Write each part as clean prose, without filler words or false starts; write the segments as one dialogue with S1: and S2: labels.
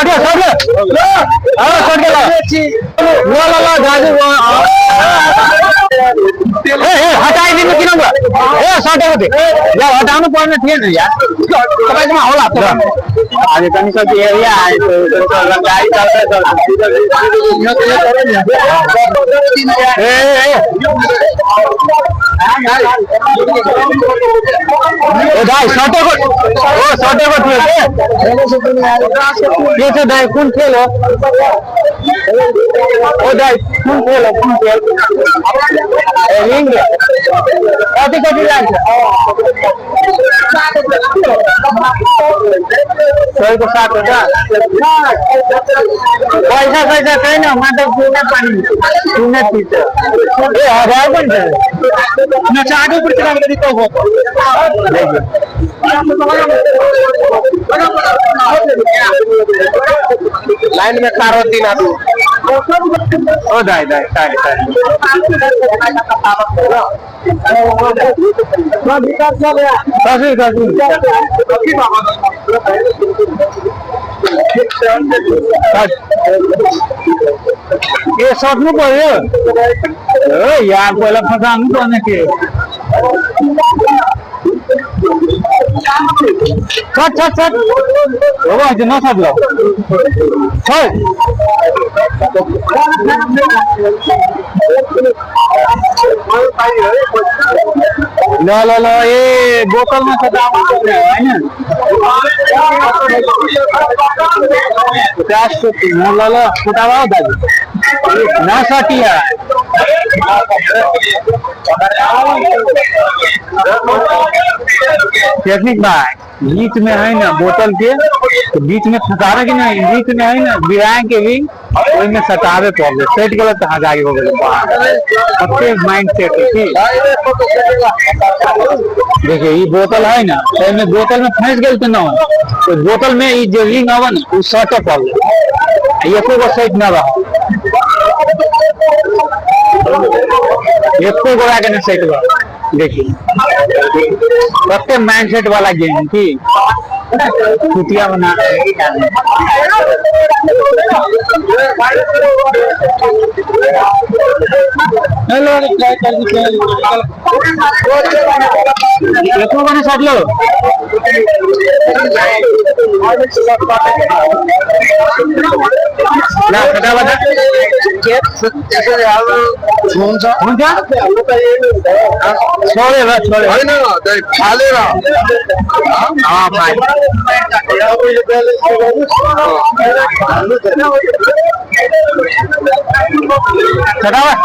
S1: सट्यो सट्यो सट्यो ल ल ल दाजु ए ए हटाइदिनु किन भयो ए सटेको थियो या हटाउनु पर्ने थिएन यार तपाईँकोमा होला आज पनि कति एरिया गाडी चल्छ ए ए दाइ सटेको हो सटेको थियो के छ दाइ कुन खेल हो ओ दाइ कुन खेल हो कुन खेल ए रिङ कति कति लाग्छ 100को 7वटा पैसा सैसा छैन म त पिउने पानी पिउने चिज ए 1000 पनि छ
S2: लाइन में खड़ा रहो तीन आदमी।
S1: ओ दाइ दाइ सरी सरी कसरी कसरी ए सक्नु पर्यो ए यार पहिला फसाउनु पर्ने थियो। छट छट छट हो हजुर नसक्लो छ ल ल ल ए बोतलमा सटाउनु पर्ने होइन 50 ल ल फुटावा हौ दाजु नसटिया टेक्निक भाई बीच में है ना बोतल के तो बीच में फंसावे के नहीं बीच में है ना गिराए के भी ओहि में सटावे पड़ले सेट गेल तो हजारी हो गेल कते माइंड सेट है की। देखिए ये बोतल है ना तो में बोतल में फंस गेल तो ना तो बोतल में ई जे रिंग आवे ना उ सटे पड़ले एको गो सेट ना रहा एको गोरा के ना सेट बा। देखिए कते माइंड सेट वाला गेम की कुटिया बना हेलो एको गो सटलो ल फटाफट
S2: हुन्छ
S1: हुन्छ छोडेर छोडेर
S2: होइन फालेर
S1: भाइ फटाफट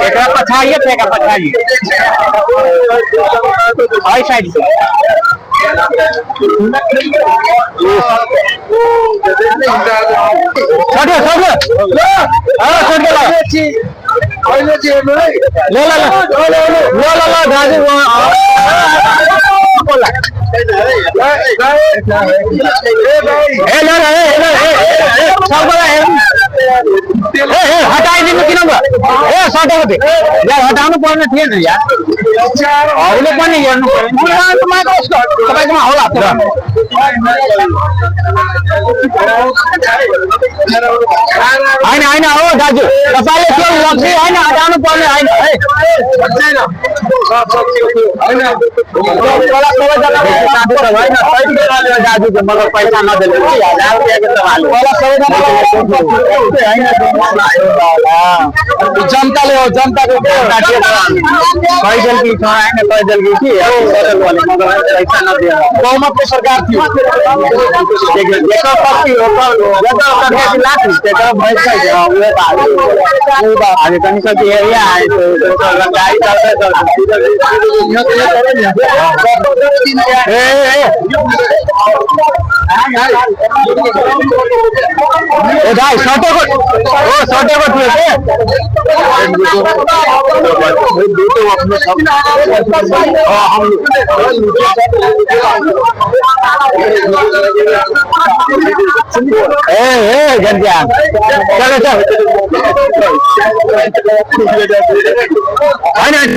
S1: एकरा पछाड़िए फेंका पछाड़िए आई साइड से सट्यो सट्यो सट्यो ल ल ल ल ल ल दाजु ए ल ल ए ल ए ए सबैलाई ए ए हटाइदिनु किन भयो ए सटेको थियो यार हटाउनु पर्ने थिएन यार अरूले पनि हेर्नु पर्यो तपाईँकोमा होला होइन होइन हो दाजु तपाईँले त्यो लग्सी होइन हटाउनु पर्ने होइन है दाजुको मगर पैसा नदिनु 1000 रुपियाँको सवाल
S2: जनताले हो जनताको
S1: कैजल की छ होइन कैजल की कि पैसा नदिएर
S2: बहुमतको सरकार थियो
S1: जेकर शक्ति ओकर जेकर शक्ति लाठी तेकर भैंस आज कनी कति एरिया है गाडी चल्छ ए ए ए दाइ सटेको हो सटेको थियो के ए ए गंजा चलो चल होइन।